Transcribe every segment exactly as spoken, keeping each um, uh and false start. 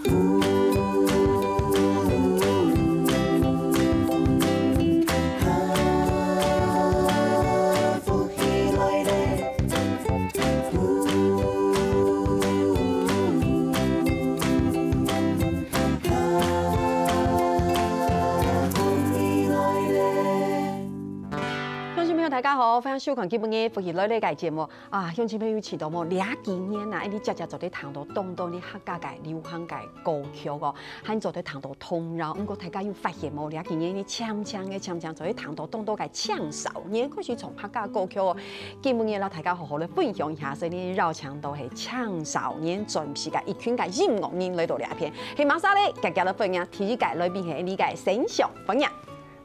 乡亲朋友，大家好，欢迎收看今晡日福气来了个节目。啊，乡亲朋友，知道无？这几年啊，你常常做得听到当多你客家个流行个歌曲哦，还做得听到童谣。毋过大家有发现无？这几年你常常个常常做得听到当多个青少年开始唱客家歌曲哦。今晡日啦，大家好好来分享一下，所以你邀请到係青少年专区个一群个音乐人来到这片。係么事咧？今日个分享，第一个来宾係你个先生，欢迎。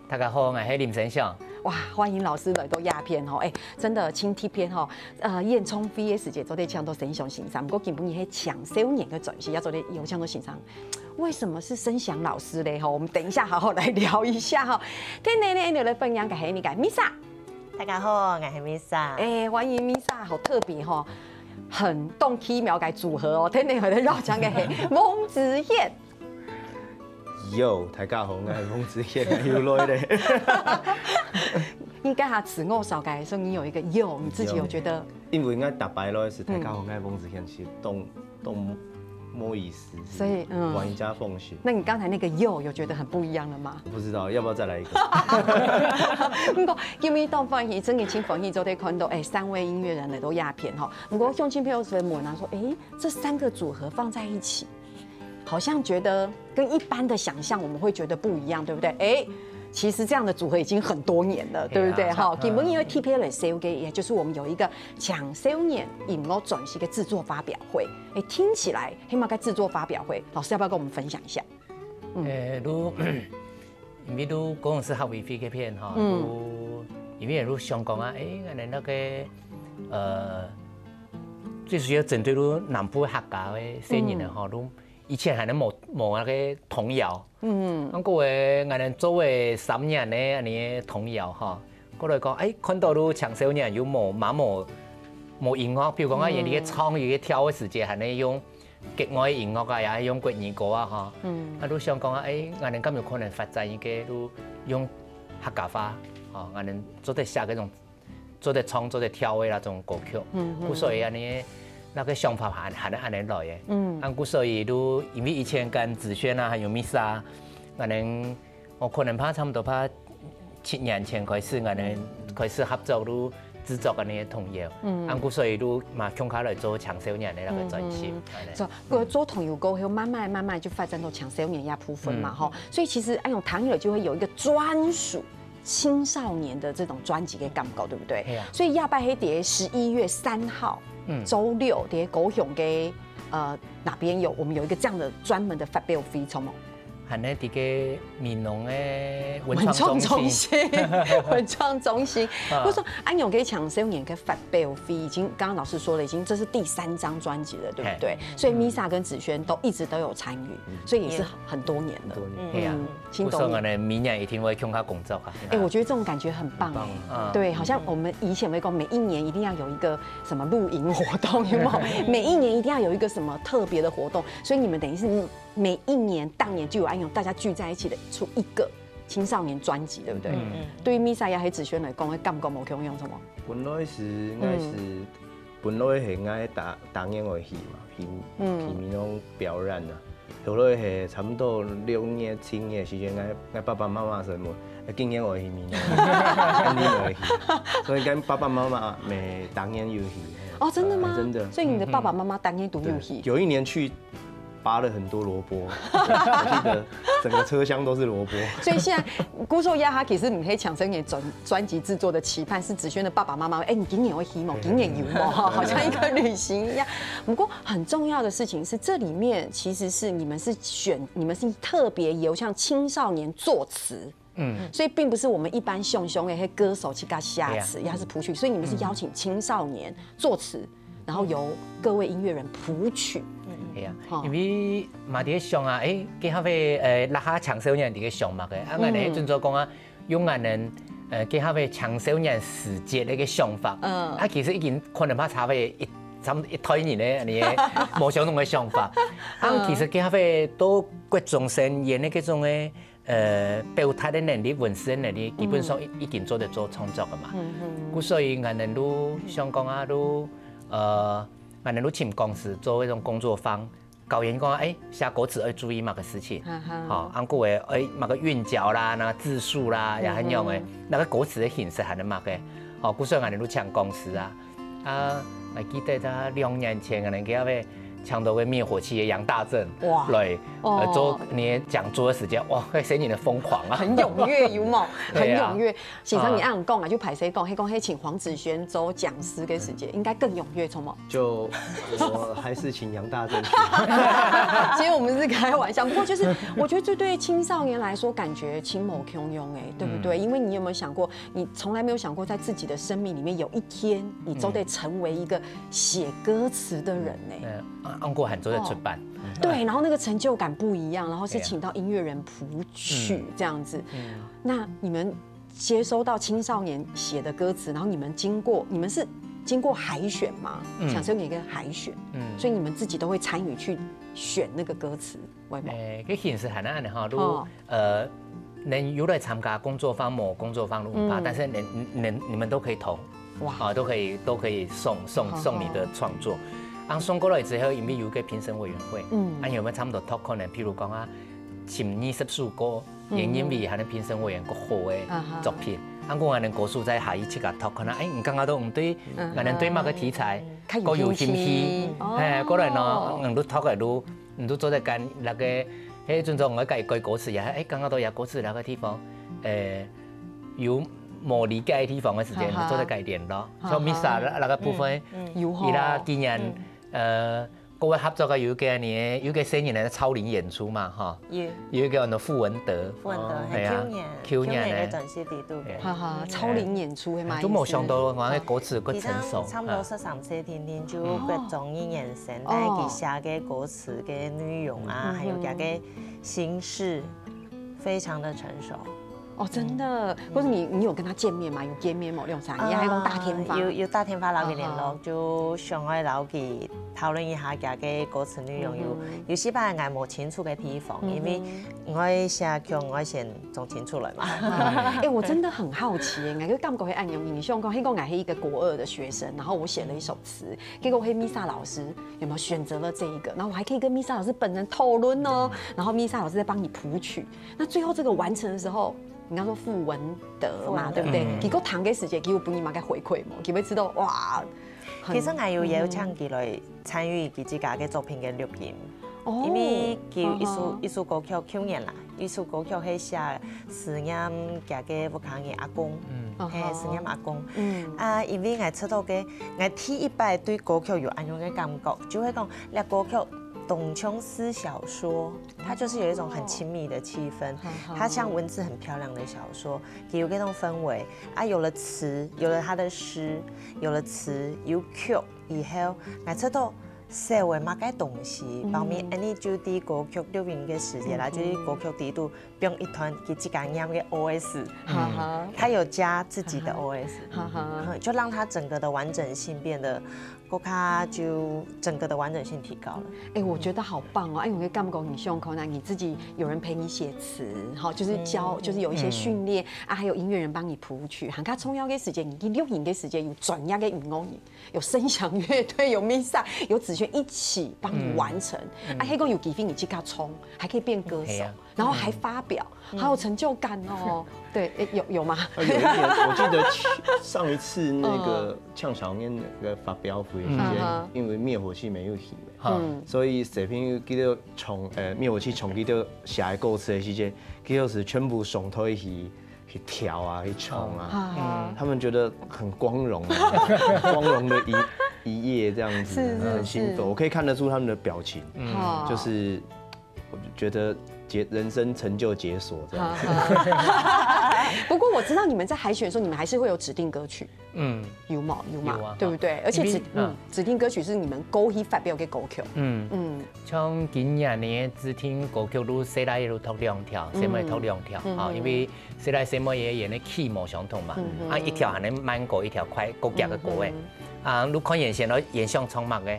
大家好，我是林先生。哇，欢迎老师来到这片吼，哎，真的，真特别吼，呃，演唱会个时节做得请到先生先生，毋过今晡日係青少年个专区，也做得有请到先生。为什么是生祥老师嘞？吼，我们等一下好好来聊一下哈。今天呢，我们来分享个是你个 Misa。大家好，我是 Misa。哎，欢迎 Misa，好特别吼，很动奇妙个组合哦。今天我们邀请个是翁子琰。 Yo，大家好，我是翁子琰，又来咧。你刚才自我介绍个时候，你有一个 yo，你自己有觉得？因为我逐摆来是大家好，我是翁子琰，是当当无意思，所以嗯，玩家奉献。那你刚才那个 yo 有觉得很不一样了吗？我不知道，要不要再来一个？不过今日当欢喜，真个真欢喜，做得看到，哎，三位音乐人来到这片吼。不过乡亲朋友就会问啊，说，哎，这三个组合放在一起， 好像觉得跟一般的想象我们会觉得不一样，对不对？哎，其实这样的组合已经很多年了，对不对？哈，今晡日因为 T P L 也就是我们有一个青少年音乐专区个制作发表会，哎，听起来，起码个制作发表会，老师要不要跟我们分享一下？嗯，呃，如因为都公司合委会个片哈，嗯，都因为都想讲啊，哎，俺那个呃，最主要针对都南部客家个青年人哈，都 以前还能无无那个童谣。嗯，啊，过个俺做个三年呢，恁呢个童谣哈，过来讲，哎，看到都青少年有无嘛无无音乐，比如讲啊，嗯，你个唱、你个跳个时节，还能用国外个音乐啊，也用国语歌啊哈。嗯，啊，都想讲啊，哎，俺能敢有可能发展一个都用客家话，哈，俺能做得写个种 做得唱、做得跳个那种歌曲。嗯，嗯。故所以恁呢，那个想法还还恁呢来个。嗯。啊，故所以都因为以前跟子璇啊，还有 Misa，可能我可能怕差不多怕七年前开始，可能开始合作都制作恁呢个童谣。嗯。啊，故所以都嘛共下来做青少年个那个专辑。嗯，嗯。恁呢。所以，做童谣歌后，慢慢慢慢就发展到青少年个部分嘛，嗯，吼。所以其实，哎呦，唐友就会有一个专属 青少年的这种专辑个感觉，对不对？对啊。所以下摆係在十一月三号，嗯，周六，在高雄个，呃，哪边有，我们有一个这样的专门的发表会，从吗？还呢，这个美浓个文创中心。文创中心，啊，我说，哎，有个青少年个发表会，已经刚刚老师说了，已经这是第三张专辑了，对不对？嘿。所以 Misa 跟子璇都一直都有参与，嗯，所以也是很多年了。很多年。嗯，对啊。 听懂了。故所呢，明年一定会共下工作啊。哎，我觉得这种感觉很棒哎。很棒，嗯。对，好像我们以前会讲，每一年一定要有一个什么露营活动，有没有？每一年一定要有一个什么特别的活动，所以你们等于是每一年当年就有安永大家聚在一起的出一个青少年专辑，对不对？嗯。对于 Misa 也还子璇来讲，会感觉无共样，什么？本来是应该是，嗯，本来是应该打打演个戏嘛，戏嗯，戏面上表演啊。 後來係差不多六月、七月時間，𠊎，𠊎爸爸媽媽就問，欸，今年愛去美濃，肯定愛去。所以跟爸爸媽媽每當年有去。哦，真的嗎？啊，真的。所以你的爸爸媽媽當年都有去？對，有一年去拔了很多蘿蔔，我記得整個車廂都是蘿蔔。所以現在，故所這下其實毋係青少年專，專輯製作的期盼，是子軒的爸爸媽媽，欸，你今年有去無？今年有無？好像一個旅行一樣。不過很重要的事情是，這裡面其實是你們是選，你們是特別由像青少年作詞，嗯，所以並不是我們一般想像的，嘿，歌手去給他寫詞，對啊，也是譜曲，所以你們是邀請青少年作詞，然後由各位音樂人譜曲。係啊，吼，因為嘛在想啊，欸，這下會，呃，哪下青少年在該想麼个，啊，𠊎等準做講啊，用𠊎等，呃，這下會青少年時節个一個想法，嗯，啊，其實已經可能怕差會一差不多一代人个恁呢个無相同个想法。啊，其實佢个到國中生演个這種个，呃，表達个能力、文字个能力，基本上已，已經做得做創作个嘛。故所以𠊎等都想講啊，都，呃，𠊎等都請講師做一種工作坊，教佢講，哎，寫歌詞愛注意麼个事情，吼，啊，還過个，哎，麼个韻腳啦，那字數啦，也恁樣个，那個歌詞个形式還係麼个，吼，故所以𠊎等都請講師啊。 啊，𠊎記得在兩年前，可能佢也請到个滅火器个楊大正，哇，來，呃，做你个講座个時間，哇，該聲音个瘋狂啊，很踴躍，有無？很踴躍。先生，你恁樣講啊，就歹勢講，係講係請黃子軒做講師个時間，應該更踴躍，著無？就我還是請楊大正去。其實我們是開玩笑，不過就是我覺得這對青少年來說，感覺真無共樣欸，對不對？因為你有沒有想過， 你從來沒有想過，在自己的生命裡面有一天，你都得成為一個寫歌詞的人呢。嗯，啊，啊，還過還做得出版。對，然後那個成就感不一樣，然後是請到音樂人譜曲這樣子。那你們接收到青少年寫的歌詞，然後你們經過，你們是經過海選嗎？嗯，想說有一個海選，嗯，所以你們自己都會參與去選那個歌詞，會嗎？欸，該形式還恁樣哈，如，哦，呃， 能有來參加工作坊，無工作坊都毋怕，但是能，能，你們都可以投，哇，啊，都可以，都可以送，送，送你的創作。啊，送過來之後，因為有個評審委員會，嗯，啊，有無差不多top可能，譬如講啊，前二十首歌，也因為還有評審委員較好个作品，啊，𠊎還能告訴在下一期个top可能，哎，你剛剛都毋對，可能對麼个題材，較有興趣，哎，過來呢，嗯，都top个都 你都做得揀那個，係準做𠊎改改歌詞呀，哎，剛剛到呀歌詞那個地方，呃，有無理解个地方个時間，做得改點咯。像Misa那，那個部分，有吼，佢啦今年，呃，各位合作个有一個呢，有一個新人个超齡演出嘛，哈，有，有一個呢傅文德，傅文德，係啊，舊年，舊年个專輯裡肚个，哈哈，超齡演出係嘛，都無想到，我个歌詞个成熟，差不多十三歲定定就各種語言。 但係佢寫个歌詞个內容啊，還有佢个心事，非常的成熟。哦，真的，或者你，你有跟他見面嗎？有見面嗎？兩儕，你還講打電話？有，有打電話摎佢聯絡，就想愛摎佢討論一下佢个歌詞內容，有，有些擺𠊎無清楚个地方，因為𠊎寫曲𠊎先 總清楚來嘛。哎，我真的很好奇耶，𠊎个感覺係恁樣，你想講，係講𠊎係一個國二的學生，然後我寫了一首詞，結果係Misa老師有沒有選擇了這一個，然後我還可以跟Misa老師本人討論哦，然後Misa老師再幫你譜曲，那最後這個完成的時候，你剛說傅文德嘛，傅文德。對不對？嗯。佢个聽个時節，佢有分你麼个回饋無？佢會知道哇，很，其實𠊎有邀請佢來參與佢自家个作品个錄音。 因為佢有一首，一首歌曲，舊年啦，一首歌曲係寫思念佢个屋下人阿公，係思念阿公。啊，因為𠊎知道个，𠊎第一擺對歌曲有恁樣个感覺，就會講，這歌曲當像係小說，它就是有一種很親密的氣氛，它像文字很漂亮的小說，佢有這種氛圍。啊，有了詞，有了他的詩，有了詞，有曲以後，𠊎知道 寫个麼个東西，包括恁呢就在歌曲錄音个時節啦，就在歌曲裡肚放一段佢自家念个O S，哈哈，他有加自己的O S，哈哈，就讓它整個的完整性變得，更加就整個的完整性提高了。哎，我覺得好棒哦！哎，我个感覺你胸口呢，你自己有人陪你寫詞，哈，就是教，就是有一些訓練啊，還有音樂人幫你譜曲，還較重要个時間，你錄音个時間有專業个音樂人。 有聲響樂隊，有Misa，有子軒一起幫你完成，啊，還可以有機會你去跟他衝，還可以變歌手，然後還發表，好有成就感哦。對，有有嗎？有一點，我記得上一次那個唱小燕那個發表會時間，因為滅火器沒有去嘛，所以小朋友記得從呃滅火器從記得寫歌詞的時間，記得是全部上台去 去跳啊，去衝啊，他們覺得很光榮，光榮的一一夜這樣子，很興奮，我可以看得出他們的表情，就是我覺得解人生成就解鎖這樣子。不過我知道你們在海選的時候，你們還是會有指定歌曲，嗯，有嗎？有嗎？有啊，對不對？而且指嗯指定歌曲是你們過去發表的歌曲，嗯嗯，像今年呢指定歌曲都細倈都讀兩條，細妹讀兩條啊，因為 細倈細妹仔演个key無相同嘛，啊一條還能慢歌，一條快，較遽个歌仔。啊，你看原先咯，原想唱麼个，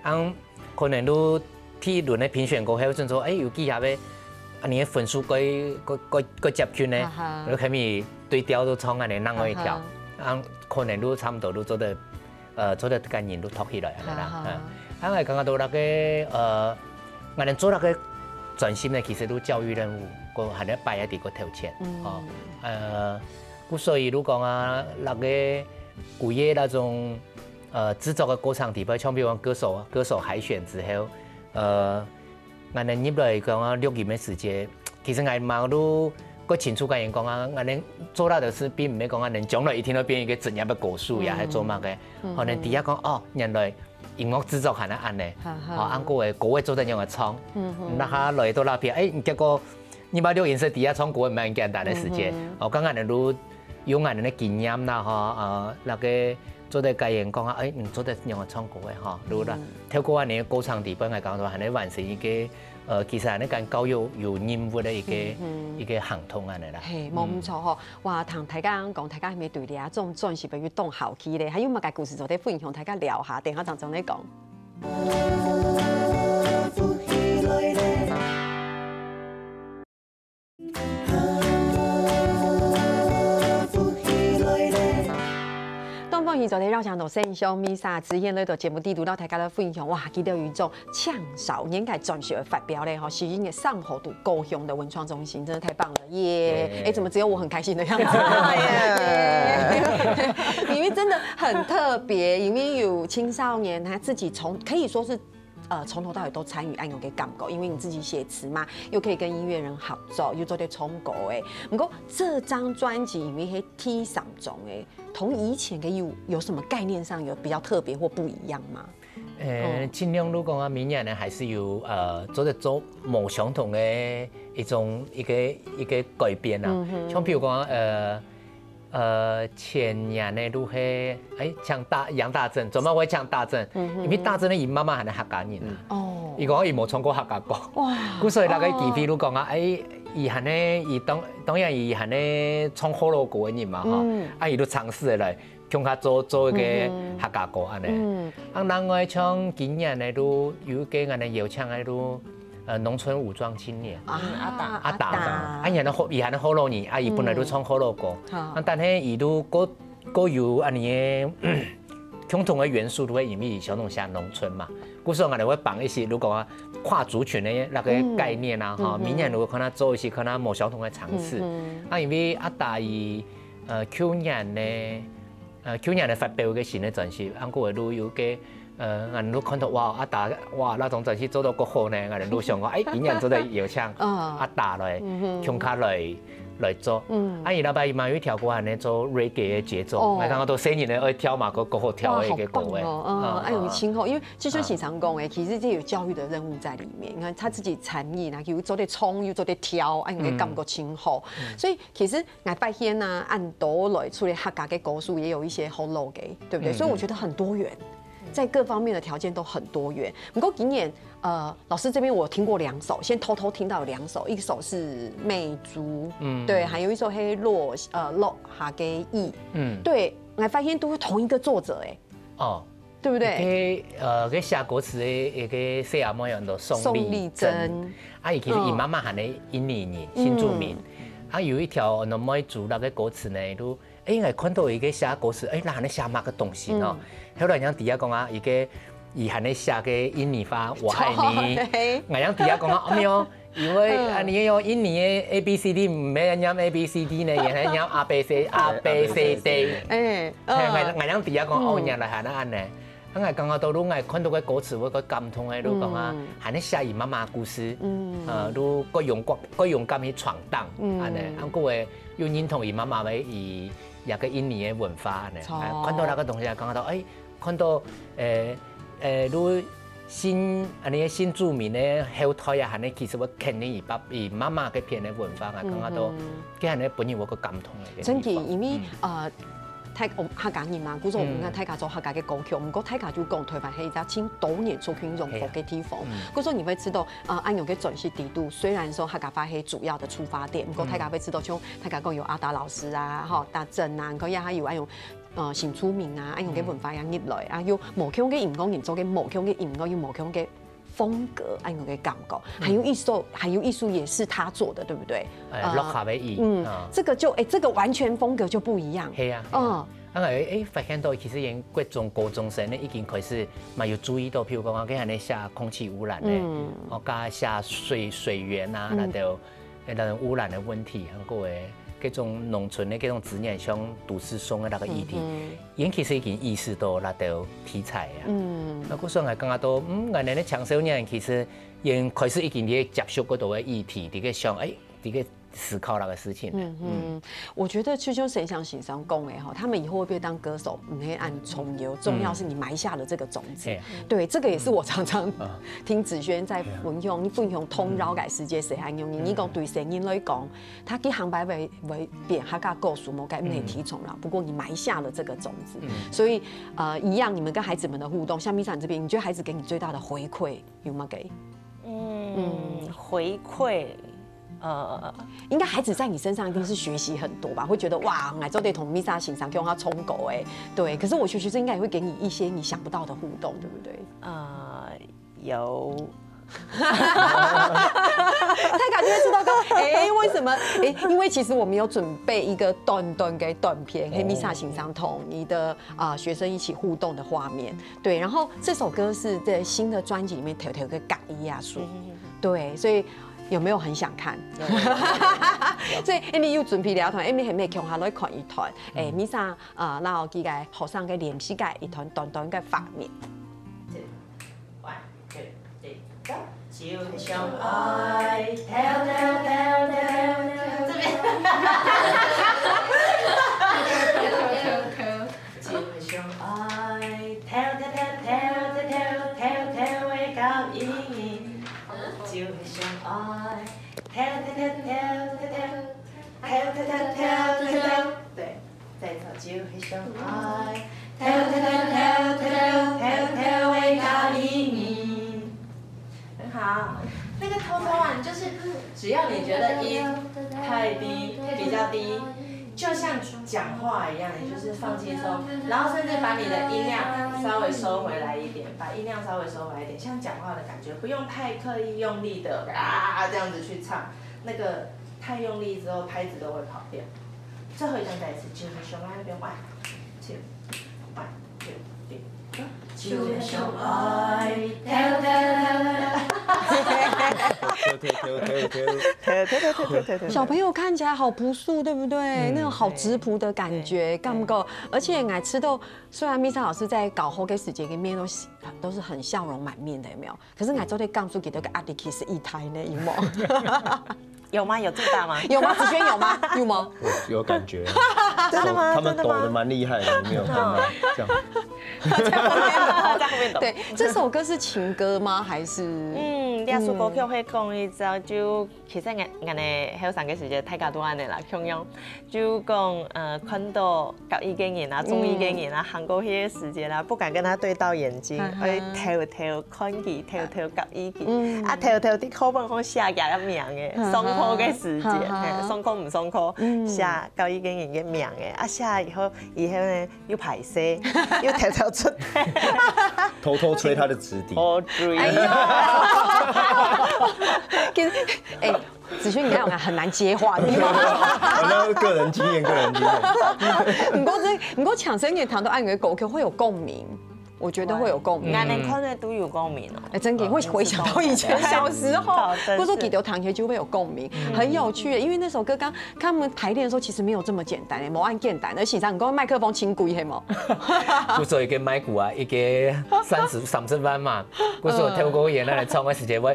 啊，可能你第一輪个評選過後，準做，哎，有幾下个，啊，你个分數過過過過接近呢，你可以對調都唱恁呢另外一條，啊，可能你差不多你做得，呃，做得跟人都托起來恁呢啦。啊，𠊎感覺到那個，呃，𠊎能做那個專心呢，其實都教育任務，个還要擺一個頭前，哦，呃，故所以如果啊，那個古夜那種。 呃，製作个過程底背，像比如講歌手歌手海選之後，呃，𠊎等入來講啊，錄音个時節，其實𠊎嘛都過清楚甲人講啊，𠊎等做到个事並毋係講啊，𠊎等將來一定會變一個專業个歌手呀，還做麼个？可能底下講哦，原來音樂製作還係恁呢，好，恁个歌會做得仰仔唱，那下來到那片，哎，結果 你把錄音室底下唱歌毋係很簡單个事情。哦，剛剛呢，如有恁呢个經驗啦，吼，呃，那個做得甲人講啊，哎，你做得仰仔唱歌个吼，如啦，透過恁呢个過程底背，𠊎感覺還能完成一個，呃，其實還能跟教育有任務个一個一個行動恁呢啦。嘿，無毋著吼，哇，聽大家講，大家係毋係對這種專輯有當好奇咧？還有麼个故事做得分享，大家聊下，等下正正來講。 當歡喜昨天邀請到生祥Misa之前來到節目底肚，摎大家來分享，哇，佢兜有一種青少年个專輯个發表咧，吼，吸引个上好度高雄的文創中心，真的太棒了，耶！哎，怎麼只有我很開心的樣子？因為真的很特別，因為有青少年他自己從可以說是 呃，從頭到尾都參與恁樣个感覺，因為你自己寫詞嘛，又可以跟音樂人合作，又做得唱歌欸。不過這張專輯因為係第三張欸，同以前个有有什麼概念上有比較特別或不一樣嗎？呃，盡量如果講啊，明年呢還是有呃做得做無相同个一種一個一個改變啊，像譬如講呃。 呃，前年个就係，哎，請大楊大正，做麼會請大正？因為大正个佢媽媽還係客家人啊。哦，佢講佢無唱過客家歌，哇，故所以那個機會就講啊，哎，佢還係佢當當然佢還係唱學老歌个人嘛吼，啊，佢就嘗試來共下做做一個客家歌恁呢。啊，另外像今年个就有一個恁呢邀請个就 呃，農村武裝青年。啊，阿達。阿達，阿達。啊，佢還係學，佢還係學老人，啊，佢本來就唱學老歌。啊，但係佢都各各有恁呢个共同个元素，都會因為小農寫農村嘛，故所𠊎等會放一些，如果啊跨族群个那個概念啊，哈，明年如果看佢做一些，看佢無相同个嘗試。啊，因為阿達佢，呃，舊年呢， 呃，舊年个發表个新个專輯，啊，過後就有个，呃，𠊎就看到哇，阿達，哇，那張專輯做到過好呢，𠊎就想講，哎，今年做得邀請阿達來，共下來來做。啊，佢禮拜嘛有一條歌還係做reggae个節奏，哦，𠊎感覺到細人仔愛跳嘛，過過好跳个一個歌欸。哇，好棒哦，嗯，哎呦，真好，因為就像先生講欸，其實這有教育的任務在裡面。你看他自己參與，然後又做得唱，又做得跳，哎，你个感覺真好。所以其實 𠊎發現啊，恁多來除了客家个歌手，也有一些學老个，對不對？所以我覺得很多元，在各方面的條件都很多元。不過今年，呃，老師這邊我聽過兩首，先偷偷聽到有兩首，一首是《魅珠》，嗯，對，還有一首係《落呃落下个雨》，嗯，對，𠊎發現都是同一個作者欸，哦，對不對？該呃，該寫歌詞个一個細阿妹叫做宋麗珍，宋麗珍，啊，佢其實佢媽媽還係印尼人，新住民。 啊，有一條那妹主那個歌詞呢，就，哎，𠊎看到一個寫歌詞，哎，那還寫麼个東西呢？後來人家底下講啊，一個佢還寫个印尼話，我愛你。對。𠊎人底下講啊，哦，沒有，因為啊，你用印尼个A B C D，毋係念A B C D呢，也係念A B C，A B C D。哎，嘿，𠊎，𠊎人底下講，哦，原來還恁呢。 啊，𠊎感覺到，如果𠊎看到个歌詞，會个感動个，如果講啊，還係寫佢媽媽故事，呃，如果勇敢，過勇敢去闖蕩，恁呢，啊，過會又認同佢媽媽个佢這個印尼个文化恁呢。啊，看到那個東西，感覺到，哎，看到，誒，誒，如新，恁呢新住民个後代啊，恁呢其實會肯定佢爸，佢媽媽該片个文化啊，感覺到，該恁呢本人會个感動个。真个，因為，呃， 大，哦，客家人嘛，故所𠊎等大家做客家个歌曲，毋過大家就講臺灣係一隻盡多元族群融合个地方。故所你會知道，啊，恁樣个轉型底肚，雖然說客家話係主要的出發點，毋過大家會知道，像大家講有阿達老師啊，吼，達正啊，你看也還有恁樣呃，新住民啊，恁樣个文化也入來啊，有無共个音樂人做个無共个音樂，有無共个風格，恁樣个感覺。還有一首，還有一首也是他做的，對不對？誒，落下个雨，嗯，啊，這個就，哎，這個完全風格就不一樣。係啊，嗯，啊，誒，誒，發現到其實因國中、高中生呢已經開始嘛有注意到，譬如講啊，佢恁樣寫空氣污染呢，嗯哦，加寫水水源啊，那種，那種污染的問題，還有誒，這種農村的這種資源，像都市上的那個議題，因其實已經意識到那兜題材啊。嗯，那故所我感覺到，嗯，𠊎等个青少年其實因開始已經在接觸過多个議題，在个想，誒，在个思考那個事情。嗯嗯，我覺得就像沈祥先生講的吼，他們以後會不會當歌手，毋係恁重要，重要是你埋下了這個種子。嘿對，這個也是我常常聽子軒在分享，分享通饒个時節，誰還用你講對生人來講，他去行擺會會變客家歌手，無該毋係體重啦。不過你埋下了這個種子，所以呃，一樣，你們跟孩子們的互動，像Misa你這邊，你覺得孩子給你最大的回饋有沒有給？嗯，回饋，呃，應該孩子在你身上一定是學習很多吧？會覺得哇，𠊎做得同Misa先生共下唱歌哎，對。可是我覺得學生應該也會給你一些你想不到的互動，對不對？呃，有。大家就會知道說，哎，為什麼？哎，因為其實我們有準備一個短短的短片，係Misa先生同你的啊、學生一起互動的畫面。對，然後這首歌是在新的專輯裡面頭頭个合一啊，對，所以有沒有很想看？所以Amy有準備了一段，Amy係毋係共下來看一段？哎，Misa啊，然後佢个學生个練習个一段短短个畫面。就係相愛，跳跳跳跳跳。這邊。就係相愛，跳跳跳跳跳跳跳的交易。就係相愛，跳跳跳跳跳跳跳跳跳跳跳跳。對。 在早就很相愛，跳跳跳跳跳跳跳的交易。很好，那個偷偷啊，你就是只要你覺得音太低，比較低，就像講話一樣，你就是放輕鬆，然後甚至把你的音量稍微收回來一點，把音量稍微收回來一點，像講話的感覺，不用太刻意用力的啊這樣子去唱，那個太用力之後拍子都會跑掉。 最後一段再一次，就係相愛，不用愛，就愛，就對。就係相愛，跳跳跳跳。跳跳跳跳跳。小朋友看起來好樸素，對不對？那種好質樸的感覺，感覺。而且𠊎知道，雖然Misa老師在教學个時節，裡面都是都是很笑容滿面的，有沒有？可是𠊎做得感受到个壓力其實異大呢，有沒有？ 有嗎？有這麼大嗎？有嗎？子軒有嗎？有嗎？我有感覺，真的嗎？他們抖得真的嗎？蠻厲害的，你沒有看到？這樣，在後面懂。對，這首歌是情歌嗎？還是？嗯，這首歌曲係講一隻，就其實𠊎𠊎等後生个時節，大家都恁樣啦，共樣就講，呃，看到合意个人啊，中意个人啊，行過去个時節啦，不敢跟他對到眼睛，嗯哼愛偷偷看佢，偷偷合意佢，嗯啊，偷偷在課本上寫佢个名个，嗯哼上課个時節，嗯哼嘿，上課毋上課，嗯寫合意个人个名个，啊，寫以後以後呢，又歹勢，又偷偷出題，偷偷吹他的直笛。好追。哎呦，其實，哎，子軒，你看我很難接話，你知道嗎？我那個人經驗，個人經驗。不過這，不過搶先給談到愛你的狗，可會有共鳴，我覺得會有共鳴。𠊎等看了都有共鳴哦。哎，真的會回想到以前小時候，真是不是說給到唐学就會有共鳴，很有趣耶。因為那首歌剛他們排練的時候其實沒有這麼簡單耶，無恁簡單，而且像你講麥克風輕貴係嗎？故所一個麥克啊，一個三十三十萬嘛，故所透過演那來唱个時間，我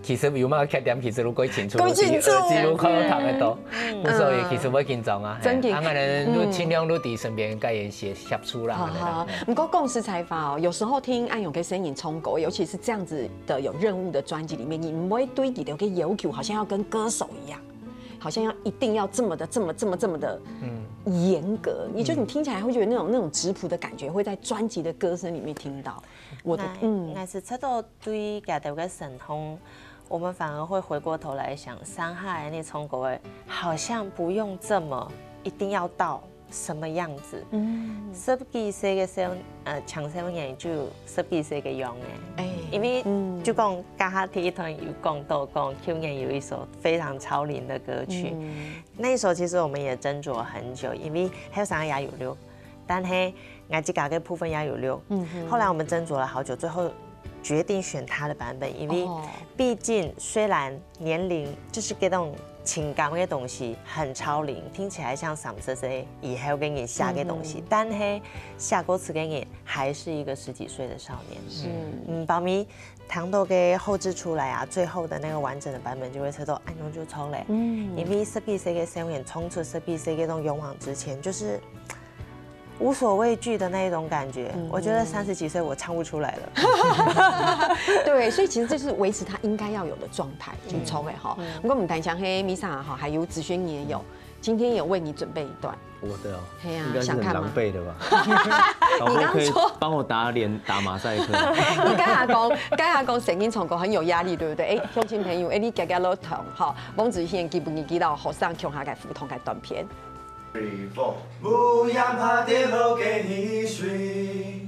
其實有麼个缺點，其實都過清楚，過清楚耳機都看到聽得到，故所其實會緊張啊，真的啊，可能都盡量都在身邊跟人協協助啦，好好，不過講實在話哦，有時候聽安永跟森穎唱歌，尤其是這樣子的有任務的專輯裡面，你不會對你的一個要求，好像要跟歌手一樣，好像要一定要這麼的、這麼、這麼、這麼的嚴格。你就你聽起來會覺得那種那種質樸的感覺，會在專輯的歌聲裡面聽到。我的嗯，𠊎係知道對佢兜个身上，我們反而會回過頭來想，上海恁樣唱歌个，好像不用這麼一定要到。什麼樣子。嗯，十幾歲个時候，呃，青少年就十幾歲个樣欸。哎，因為就講剛剛第一段有講到講，舊年有一首非常超齡的歌曲，那一首其實我們也斟酌很久，因為後生也有錄，但係我自家个部分也有錄。後來我們斟酌了好久，最後決定選他的版本，因為畢竟雖然年齡就是這種情感的東西很超齡，聽起來像三十歲以後个人寫个東西，但係寫歌詞个人還是一個十幾歲的少年。嗯，包括聽到个後製出來啊，最後的那個完整的版本就會出到恁樣就出來。嗯，因為十幾歲个少年衝出十幾歲个那種勇往直前，就是無所畏懼的那一種感覺。我覺得三十幾歲我唱不出來了。對，所以其實這是維持他應該要有的狀態，就出來哈。不過我們談一下，嘿，Misa 哈，還有子軒你也有，今天有為你準備一段。我的哦，嘿啊应该是很想看吗狼狈的吧？你刚说老婆可以帮我打脸打马赛克。你刚才讲，刚才讲声音唱歌很有压力，对不对？哎，乡亲朋友，哎，你刚刚落堂哈，翁子贤基本年纪老学生共下个互动个短片。 无言下跌落个雨水，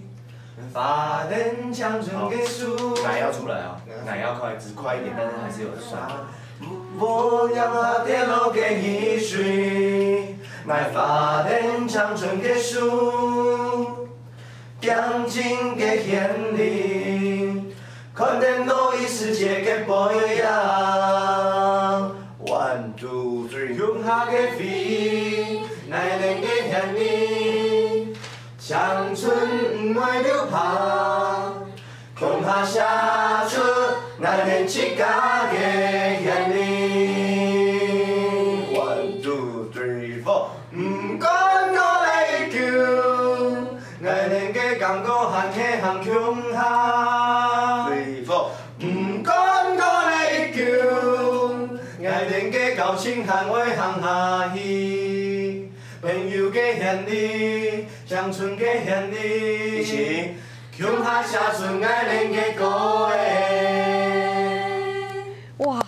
花莲青春个树。奶要出来啊，奶要快，只快一点，但是还是有算。无言下跌落个雨水，乃花莲青春个树。 恬静个眼里，看见落雨世界个背影。One, two, three，雄下个飞，乃能个眼里，青春毋会留白，共下写出乃能自家个眼里。One, two, three, four。 毋管過了已久，𠊎等个感覺還係行共下。Three, four。毋管過了已久，𠊎等个交情還會行下去。朋友个眼裡，鄉村个眼裡，一起。共下寫出𠊎等个歌仔。哇，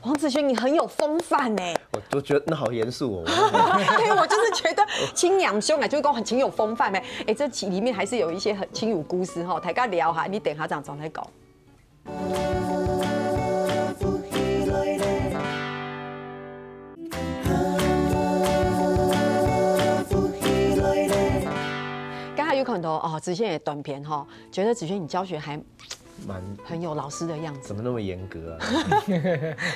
黃子軒，你很有風範哎。我都覺得那好嚴肅哦。對，我就是覺得青陽兄啊，就是講很情有風範哎。哎，這其裡面還是有一些很情有故事哈，大家聊哈，你等下這樣轉來講。 剛才有看到哦，子軒的短片哈，覺得子軒你教學還蠻很有老師的樣子。怎麼那麼嚴格啊？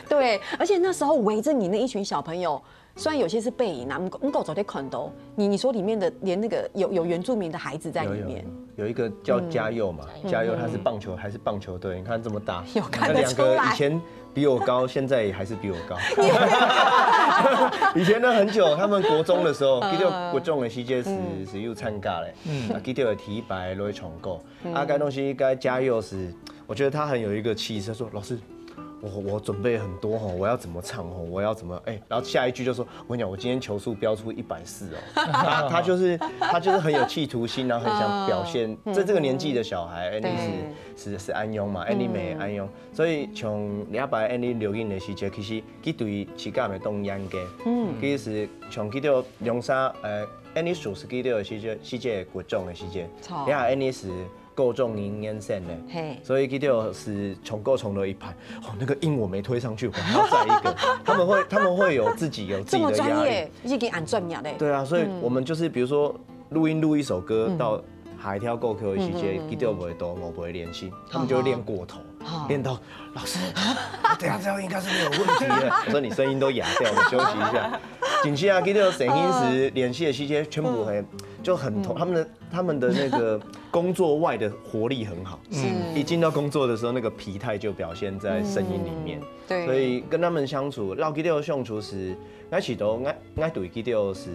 對，而且那時候圍著你那一群小朋友，雖然有些是背影啊，不過不過昨天看到你，你說裡面的連那個有有原住民的孩子在裡面，有有有一個叫嘉佑嘛，嘉佑他是棒球還是棒球隊，你看這麼大，有看得出來那兩個以前比我高，現在也還是比我高。以前呢很久，他們國中的時候，佢就國中的時節是是有參加嘞，啊，佢就有提拔落去唱歌，啊，該東西該嘉佑是，我覺得他很有一個氣勢，他說老師。我我準備很多吼，我要怎麼唱吼，我要怎麼哎，然後下一句就說，我跟你講，我今天球速飆出一百四哦，他他就是他就是很有企圖心，然後很想表現，在這個年紀的小孩，哎，你是是是恁樣嘛，哎，你也恁樣，所以從禮拜哎你錄音的時節，其實佢對自家也當嚴格，嗯，其實從佢到兩三呃，哎你熟識佢到的時節，時節國中的時節，你看哎你是 高中一年生呢，嘿所以佢就係唱歌唱到一半，哦，那個音我沒推上去，我還要再一個。他們會，他們會有自己有自己的壓力。這麼專業，已經恁專業嘞。對啊，所以我們就是比如說錄音錄一首歌到海跳夠 Q 的時間，佢就不會多，我不會練習，他們就會練過頭，練到老師，我等下這樣應該是沒有問題的。我說你聲音都啞掉，我們休息一下。緊接啊，佢就聲音時練習的時間全部很就很痛，他們的 他們的那個工作外的活力很好，嗯，一進到工作的時候，那個疲態就表現在聲音裡面。對，所以跟他們相處，摎佢兜相處時，𠊎試著𠊎𠊎對佢兜係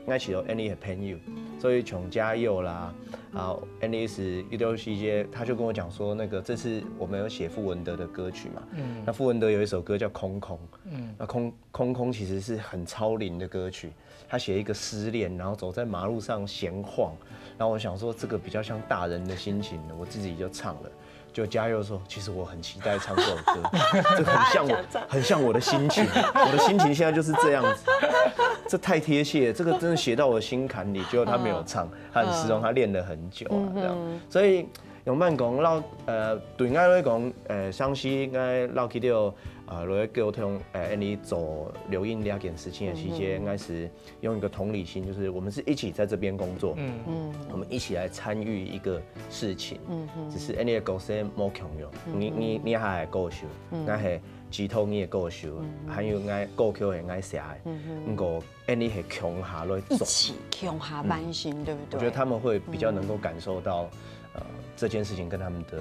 𠊎試著恁樣个朋友，所以從嘉佑啦，啊，恁樣係佢兜係一些，他就跟我講說，那個這次我們有寫傅文德的歌曲嘛，嗯，那傅文德有一首歌叫《空空》，嗯，那空空空其實是很超齡的歌曲， 他寫一個失戀，然後走在馬路上閒晃，然後我想說這個比較像大人的心情，我自己就唱了。就嘉佑说，其实我很期待唱这首歌，这很像我，很像我的心情。我的心情现在就是这样子，这太贴切，这个真的写到我心坎里。结果他没有唱，他很失望，他练了很久啊，这样。所以杨曼讲，老呃，对我来讲，呃，上次应该老去掉啊，落去沟通，呃，你做留音这件事情的期间，应该是用一个同理心，就是我们是一起在这边工作，嗯，我们一起来参与一个事情，嗯，只是 any 的角色无共样，你你你还系歌手，我系指导你的歌手，还有我歌曲系我写的，不过 any 系共下来做，一起共下完成，对不对？我觉得他们会比较能够感受到，呃，这件事情跟他们的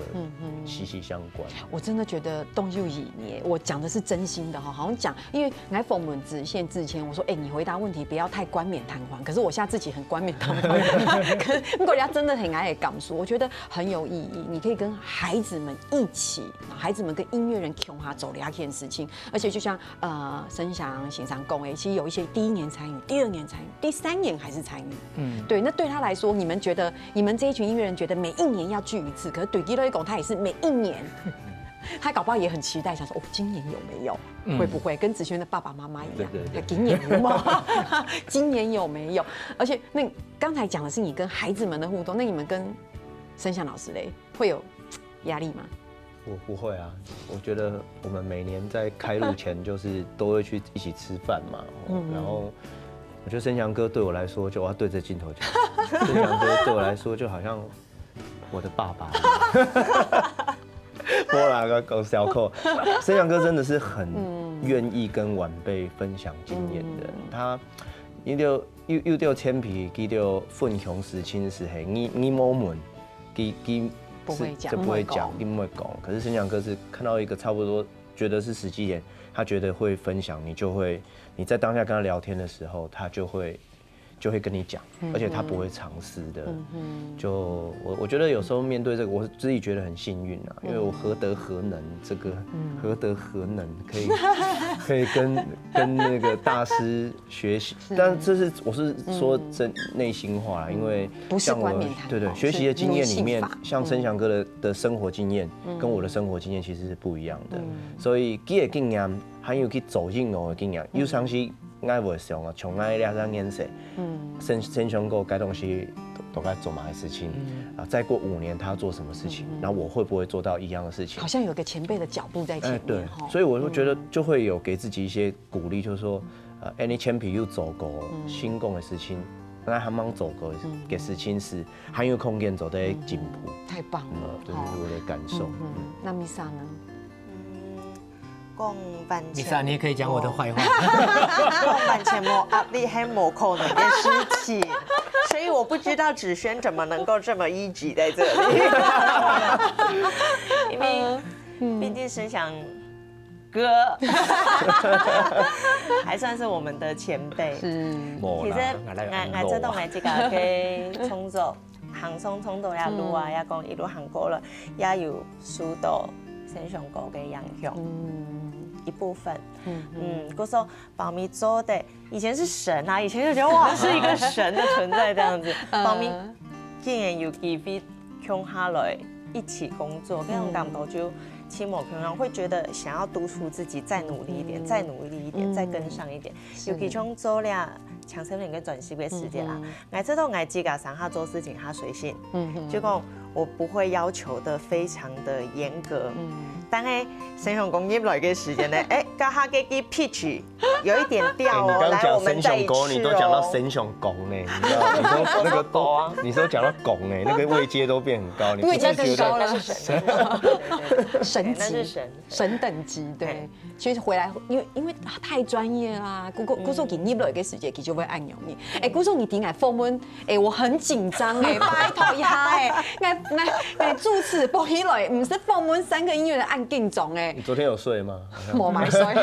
息息相关。我真的觉得动又以你，我讲的是真心的哈，好像讲，因为来访问子宪之前，我说，哎，你回答问题不要太冠冕堂皇，可是我现在自己很冠冕堂皇，可是不过人家真的很爱感受，我觉得很有意义。你可以跟孩子们一起，孩子们跟音乐人共下做这件事情，而且就像呃，申翔先生讲的，其实有一些第一年参与，第二年参与，第三年还是参与。嗯，对，那对他来说，你们觉得，你们这一群音乐人觉得每一年要聚一次，可是对佢来讲，他也是每一年，他搞不好也很期待，想说哦，今年有没有？会不会跟子轩的爸爸妈妈一样？对对对今年有吗？今年有没有？而且那刚才讲的是你跟孩子们的互动，那你们跟申翔老师嘞，会有压力吗？我不会啊，我觉得我们每年在开录前就是都会去一起吃饭嘛，然后我觉得申翔哥对我来说，就我要对着镜头讲，申翔哥对我来说就好像我的爸爸一样。不啦，搞笑扣。申翔哥真的是很愿意跟晚辈分享经验的，他因为又又到前辈，佢就分享事情是嘿，你你无问，佢佢不会讲就不会讲，不会讲并不会讲。可是申翔哥是看到一个差不多觉得是时机点，他觉得会分享，你就会你在当下跟他聊天的时候，他就会就会跟你讲，而且他不会藏私的。就我我觉得有时候面对这个，我自己觉得很幸运啊，因为我何德何能，这个何德何能可以可以跟跟那个大师学习，但这是我是说真内心话啦，因为不是像我冠冕堂皇对对学习的经验里面是女性法，像申翔哥的的生活经验跟我的生活经验其实是不一样的，所以佢个经验还有去走进我的经验，有当时我会想啊，从我两三年生，申申翔哥该东西都都该做嘛的事情，啊，再过五年他要做什么事情，然后我会不会做到一样的事情好？像有个前辈的脚步在前哎，对面哈，。所以我会觉得就会有给自己一些鼓励，就是说，呃，哎，你前辈有做过成功的事情，那还没做过的事情是还有空间做得进步。太棒了嗯，，这是我的感受。嗯，那 Misa 呢？讲完全你看，你也可以讲我的坏话。讲完全无压力，很无可能的事情，所以我不知道子轩怎么能够这么积极在这里，因为毕竟申翔哥还算是我们的前辈。是，无啦，其实我来俺俺这种俺自家个创作，行上创作也路啊，也讲一路行过了，也有受到申翔哥个影响，一部分。嗯，故所包尾做的，以前是神啊，以前就觉得哇是一个神的存在这样子，包尾竟然有机会共下来一起工作，那种感觉就起码平常会觉得想要督促自己再努力一点，再努力一点，再跟上一点。尤其从做了强生人个转型个时间啦，俺知道俺自家上下做事情下随性，就讲我不会要求的非常的严格，但是申翔哥入来个时间呢，哎，刚好给给 pitch 有一点调哦，哎，你刚来我讲申们再一次雄狗，你都讲到哦。申雄狗呢，你知道吗？你说那个狗啊你说讲到狗呢，那个位阶都变很高，你位阶不自觉得更高了，那是神，神那是级，神神等级，对。其实回来，因为因为太专业啦，故所故所佢入来个时间，佢就会按用你。哎，故所你顶来访问，哎，我很紧张哎，拜托一下哎，那那那主持不起来，不是访问三个音乐人按紧张哎你，昨天有睡吗？我蛮衰，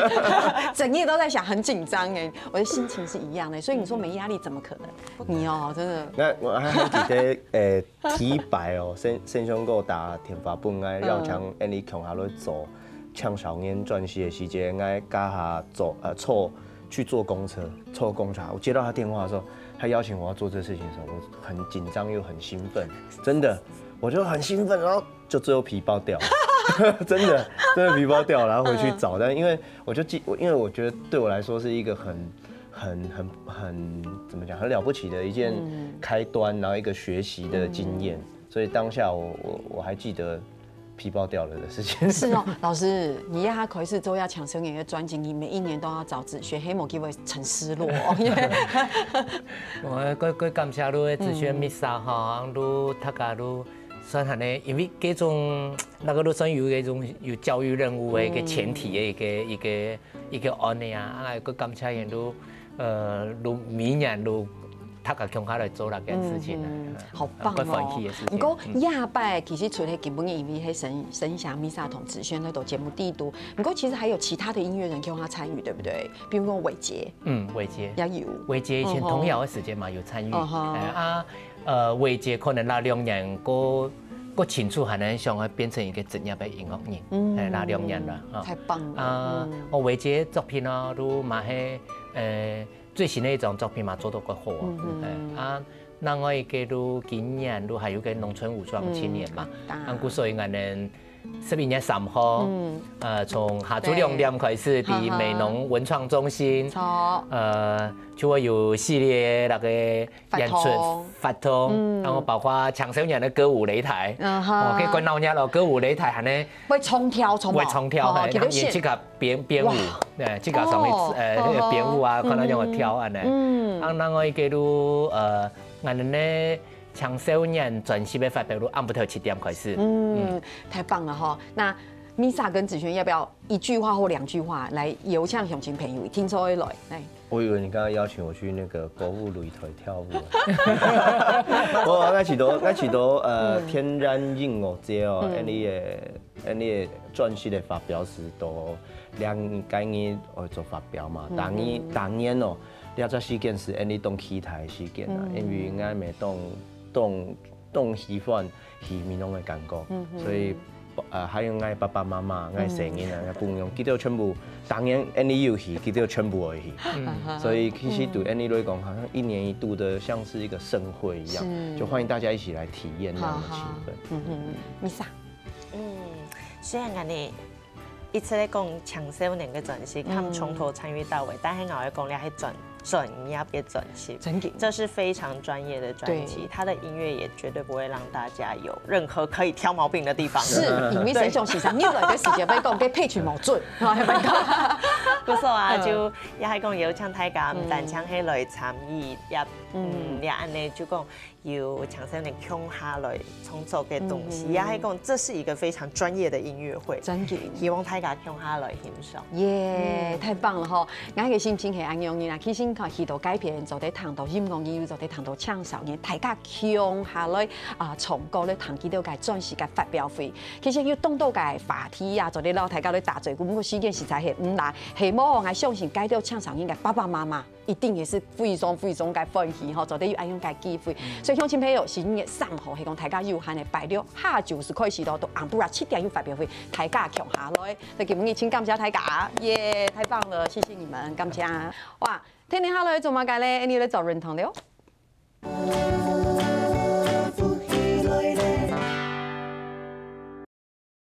整夜都在想，很紧张哎，我的心情是一样的，所以你说没压力怎么可能？你哦，真的。那我还还记得，呃，第一擺哦，申申雄哥打電話分𠊎，邀請𠊎共下來做青少年專區个時間，𠊎加下做呃坐去坐公車，坐公車。我接到他電話的時候，他邀請我要做這事情的時候，我很緊張又很興奮，真的。我就很兴奋，然后就最后皮包掉了，真的真的皮包掉，然后回去找，但因为我就记，我因为我觉得对我来说是一个很很很很怎么讲，很了不起的一件开端，然后一个学习的经验，所以当下我我我还记得皮包掉了的事情。是哦，老师，你也还可以是做一下抢生年的专辑，你每一年都要找子萱，黑某机会很失落哦，因为我个个感谢你个子萱 Misa 吼，你大家你算下呢，因为这种那个都算有一种有教育任务的一个前提的一个一个一个案例啊，啊，个感谢人都呃，都每年都大家共下来做那件事情啊，好棒哦！个欢喜的事情。不过下摆其实除了今晡日因为黑神神霞 Misa 同子萱那种节目地图，不过其实还有其他的音乐人跟他参与，对不对？比如说伟杰，嗯，伟杰，也有，伟杰以前童谣的时间嘛有参与，嗯哼哎啊，呃，伟杰可能那两年个个情绪还能想要变成一个职业的音乐人，嗯，哎，那两年了哈。太棒了啊！哦，伟杰作品哦，都嘛系，呃，最新的一张作品嘛做到个好啊，哎啊，另外一个都今年都还有个农村武装青年嘛，嗯啊，故所以俺们十一月三号，呃，从下晝两点开始，在美浓文创中心，好，呃，就会有系列那个演出活动活动，然后包括青少年的歌舞擂台，嗯哦，可以跟老年了歌舞擂台，还能会冲跳，冲会冲跳，哎，给他现然后也去搞编编舞，哎，去搞上面哦呃那个编舞啊，看到那种跳啊呢，嗯，啊，另外一个都呃，俺们呢青少年专辑的发表都暗不头七点开始，嗯，太棒了哈！那 Misa 跟子萱要不要一句话或两句话来邀请乡亲朋友听说一来？哎，我以为你刚刚邀请我去那个歌舞擂台跳舞。我我一直都一直都呃天然音乐节哦，恁呢个恁呢个专辑的发表是都两个月会做发表嘛，当然当然哦，了这时间是恁呢当期待的时间啊，因为俺们当当当喜欢去美浓的感觉，所以。呃，还有我爸爸妈妈、我生日啊，我朋友，佢都全部，当然恁呢有去，佢都全部会去。所以其实对恁呢来讲，好像一年一度的，像是一个盛会一样，就欢迎大家一起来体验那样的气氛。嗯哼，Misa，嗯，虽然讲你一直在讲青少年的专辑，他们从头参与到尾，但是我要讲，你还专专业的专辑，真的这是非常专业的专辑对，他的音乐也绝对不会让大家有任何可以挑毛病的地方。是，因为先生先生，你来个时间被讲被配曲矛盾，啊，还蛮高。不错啊，就也还讲邀请大家，唔单淨係来参与，也嗯，也安尼就讲有青少年共下来创作个东西，也还讲这是一个非常专业的音乐会，真的。希望大家共下来欣赏。耶，太棒了吼！𠊎个心情係恁樣啦，其實看許多改編做得談到音樂，也有做得談到青少年，大家共下來啊，唱歌咧談幾多个專輯个發表會，其實有當多个話題啊，做得摎大家來打嘴鼓，不過時間實在係毋罅，係無，𠊎相信該兜青少年个爸爸媽媽。一定也是非常非常个歡喜吼，做得有恁樣个機會。所以鄉親朋友，十一月三號係講大家有閒个拜六下晝就開始咯，到暗晡啊七點有發表會，大家共下來。所以今日真感謝大家，耶，太棒了，謝謝你們，感謝。哇，天天下來做麼个咧？你來做運動了？